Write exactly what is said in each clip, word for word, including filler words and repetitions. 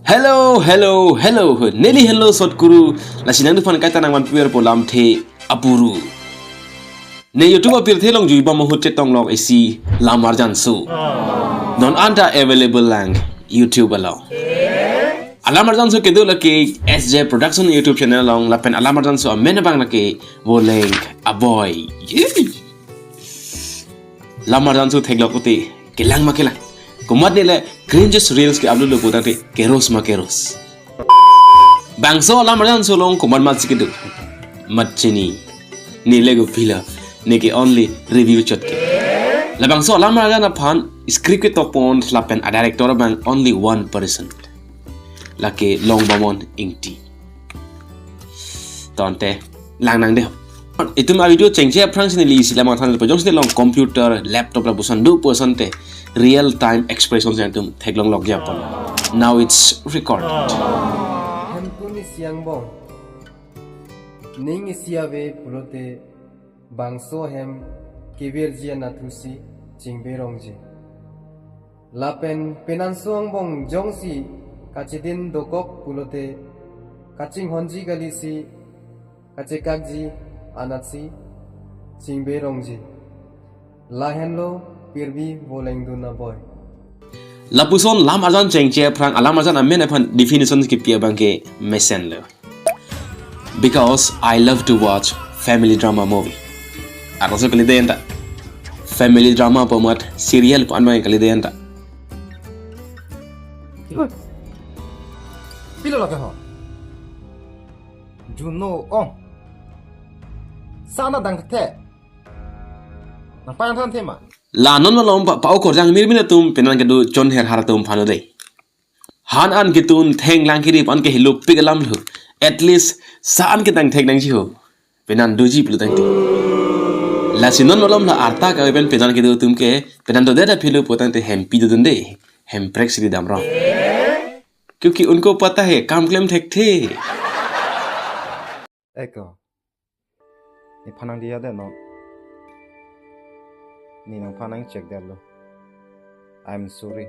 Hello, hello, hello. Neli hello sot kuru. Lasi nangtumphan kaita nangvan puer po lamthe apuru. Ne YouTube apirthe along jui bom ahut chetong long isi Lam Arjan So. Non anta available lang YouTube along. Alam Arjan So kedo lake S J Production YouTube channel along lapen Alam Arjan So amen abang lake Voleng Aboy. Yay! Lam Arjan So theklong pute kelang ma kelang. Komat nele cringes reels ke-upload lo putangte keros ma keros. Bangso Lam Arjan So along komat mat si kedo. Mat chini. Nele go pila. Neke only review chot ke. Labangso Lam Arjan aphan script ketokpon lapen a director abang only one person. Lake Longbamon Ingti. Tangte lang nang dei. Itum a video chengche aphrang si neli isi lam athan pajong si long computer, laptop lapuson do puson te real time expression si itum theklong lok japon. Now it's recorded. Hemphu isi angbong. Ning isi ave pulote bangso hem kevirji anatthu si chingberongji. Lapen penanso angbong jongsi kachedin dokok pulote kachinghonji kali si kachekakji anatsi chingberongji. Lahenlo pirbi volengdun aboy. Lapuson Lam Arjan chengche aphrang Alam Arjan amen aphan definition kipi abang ke mesenlo. Because I love to watch family drama movie. Arloso kalidenta. Family drama pu amat serial pu an abang kalidenta. Pilo lake ho. Juno ong. Sana dang the. Nang payang than the ma. La non malom pa pa okorjang mirmir atum penan kedo chonher har atum aphan dei. Han an ketun thenglang kiri pan ke helo pik alam lo. At least sa an ketang thek nangji ho. Penan doji pulotangte. Lasi non malom la arta ka pen penan kedo atum ke penan do deda philo putangte hempi dodun dei. Hemprek siri damrong. Kyunki unko pata hai kam klem thekthe. Eko. Nephan nangdiya de non. Ne nangphan nangchek detlo. I'm sorry.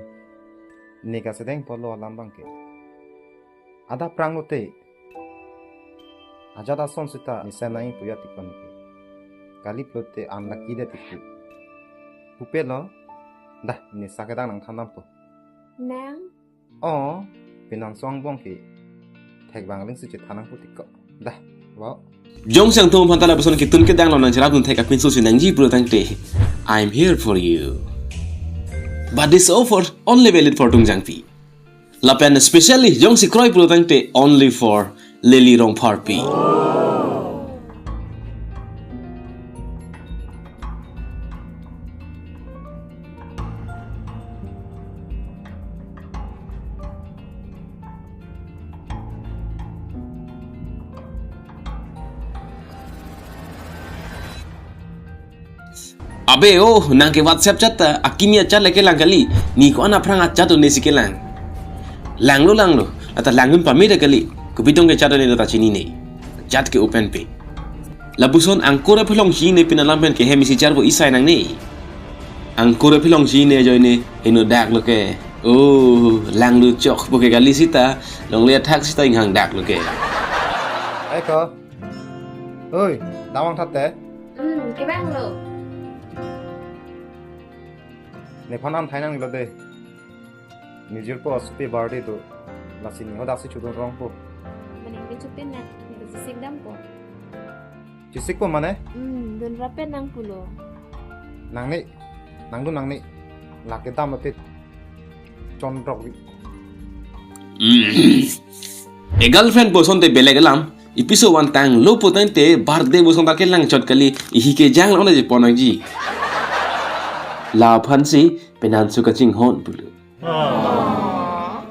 Ne kasedeng polo alam abang ke. Adap prang lote. Ajat ason sita ne sen nangpuya tikon ke. Kali pulote unlucky de tiku. Pupelo. Dah, ne sa kedang nangthan dampo. Nang? Oh, penanso angbong ke thekbang ling si chethan nangpo tiko. Dah, wow. Jongsi nangtum aphan ta lapuson ketun kedang lo nangcherapdun thek apinso si nangji pulotangte, I'm here for you. But this offer only valid for Tungjangpi. Lapen specially jongsi kroi pulotangte only for Lily Rongpharpi. Abe, oh, nang ke WhatsApp chat ta, akimi achat le kelang kali. Ne ko-an aphrang achat un-e si kelang. Langlo, langlo. Ata langdun pame ta kali. Kopi tong ke chat un-e ta chinine. Chat ke open pe. Lapuson angkur aphelong si ne pina lam pen ke hem isi char bo isai nangne. Angkur aphelong si ne ajoine heno dak lo ke. Oh, langlo chok bo ke kali sita. Longle athak sita inghang dak lo ke. Eko. Oi, damang thate. Hmm, kebang lo. Nephan an thai nanglo de. Nijir po asopi birthday do. Lasi ne hodak si chodun rong po. Mane ne chupin na, ne chesik dampo. Chesik po mane? Hmm, dun rapen nang pulo. Nangne, nangdun nangne. Lake dam apit. Chondrok vi. Hmm. E girlfriend puson te beleg alam. Episode one tanglo putangte birthday puson ta kelang chot kali, ihi kejang lo na je ponangji. Laphan si penanso kachinghon pulo.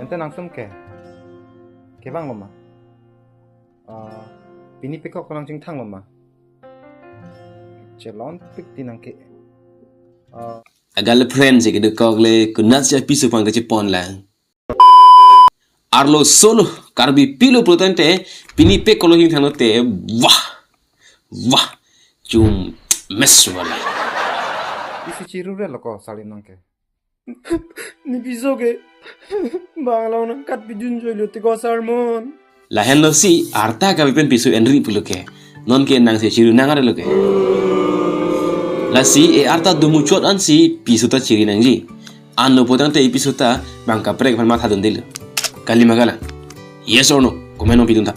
Ente nangsum ke. Kebang lo ma. Ah, pini pekok ko nangchingthang lo ma. Chelon pik ti nang ke. Ah. A girlfriend si kedokok le konatsi apiso pang kachepon lang. Arloso lo, Karbi pilo pulotangte, pini pekok lo chingthang lote, wah, wah, chum mes wala. Isi chiru re lo ko Salim nang ke. Ne piso ke bang along nangkat pidun joilo te ko Sarmon. Lahenlo si arta kapi pen piso enri pulo ke. Non ke nangsi chiru nang arlo ke. Lasi e arta domuchot ansi piso ta chiri nangji. Anlo putangte e piso ta bang kaprek aphan mathadun dilo. Kali ma kalang? Yes or no? Comment nangpidun tha.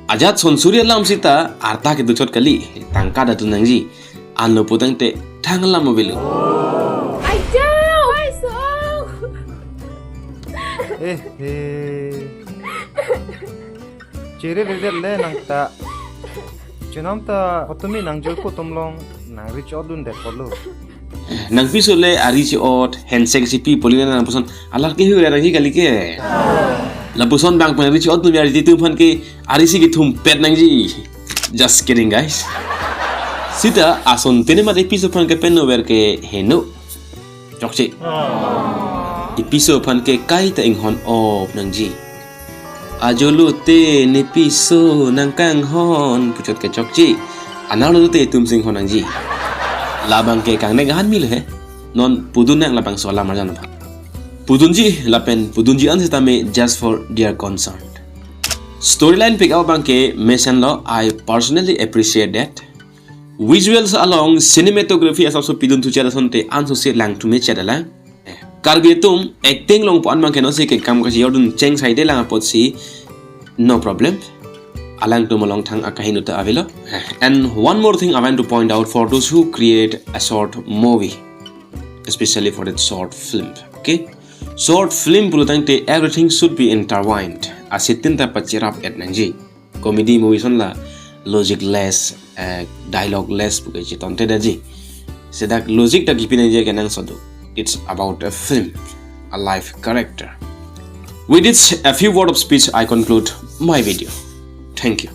Ajat son suri alam sita arta kedochot kali, tangka ta dun nangji. Anlo putangte thang alam avelo. Aja, why so? Eh, eh. Chere vedet le nang ta. Chenam ta hotumi nang joi ko tum long nang reach out dundet polo. Nang piso le ari chi ot, handshake si pi poli na nang puson alar ke hu nangji kali ke. Lapuson bang pen reach out dunji ari titum aphan ke ari si kethum pet nangji. Just kidding, guys. Sita ason tene mat e piso aphan ke pen over ke heno. Chokche. E piso aphan ke kaita inghon op nangji. Ajo lote ne piso nang kanghon puchot ke chokche. Anar lote tum si inghon nangji. Labang ke kangnek ahan milo he. Non pudun nang labangso alam arjan aphan. Pudunji lapen pudunji an sitame just for their concern. Storyline pick up abang ke mesenlo, I personally appreciate that. Visuals along cinematography asapso pidun thuchar asonte anso se langthume chet alang. Karbi atum acting longpo an bang ke no si ke kam kachi yordun cheng saide lang apotsi no problem. Alangtum along thang akahinu ta avelo. And one more thing I want to point out for those who create a short movie, especially for that short film. Okay? Short film pulotangte everything should be intertwined. Asitin ta pachirap et nangji. Comedy movie son la logicless, eh, dialogueless puke chiton te daji. Sedak logic ta kipi nangji kenangsot do. It's about a film, a life character. With this, a few word of speech, I conclude my video. Thank you.